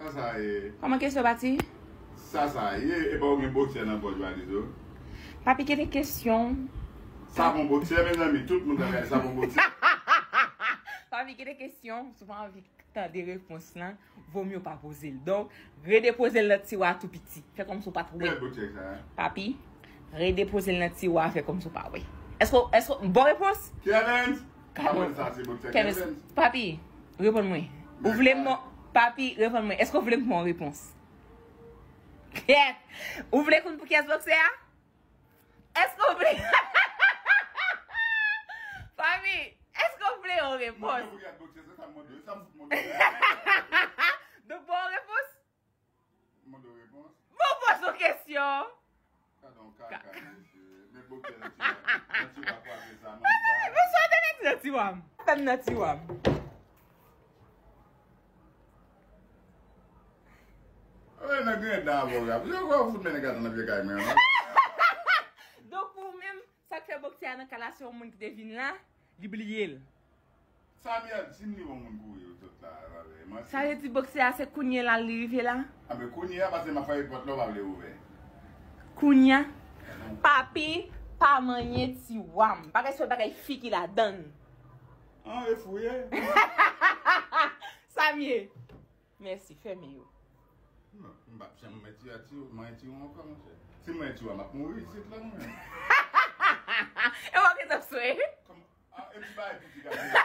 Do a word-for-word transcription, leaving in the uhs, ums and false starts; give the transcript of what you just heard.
Sa sa ye? Kòman kesyon pati? Sa sa ye? E pa ou gen boksè nan pòch valiz ou? Papi, kite kesyon. Savon boksè, mezanmi, tout moun ta gade savon boksè. Papi, kite kesyon. Si w pa anvi tande repons lan, vomye w pa poze l. Donk, redepoze l nan tiwa tou piti. Fè kòmsi w pa t wè. Kèl boksè sa? Papi, redepoze l nan tiwa, fè kòmsi w pa wè. Èske, èske, bon repons? Kevens! Kevens, sa se boksè Kevens, Kevens. Papi, reponn mwen. Ou vle mwen, papi, reponn mwen. Èske w vle m fè yon repons? Kèt! Ou vle konn pou kiyès boksè a? Èske w vle? Papi, èske w vle yon repons? Mwen pou gade boksè, se sa m mande, sa m fout mande. Donk, bon repons? Mande repons. Bon, poze yon kesyon. Gade yon kaka, mesye. Men boksè nan tiwa, nan tiwa kwaze sa, man. Mesye, te mèt nan tiwa m. Fè m nan tiwa m. Oye, nan grenn dan avò rap. Yo, kwa fout mennen gade nan vye kay mwen, non? Donk, pou ou menm, sa k fè boksè a nan ka la, se yon moun ki te vin la, li bliye l. Samuel, si m li yon moun kouri, yo tout la, la, la, man. Sa vle di boksè a se kounye la li rive la? A, men kounye a, paske m ap frape pòt la, ou pa vle ouvè. Kounye a, papi, pa manyen tiwa m. Bagay se bagay fi ki ladan l. An, e fou ye. Samye. Mèsi, fèmen yo. Non, m p ap janm mwen ti a ti, mwen ti ankò, monchè. Si mwen ti a, m ap mouri isit la, mwen. E w gen tan swe? Kòm, a, e ti bagay piti gade.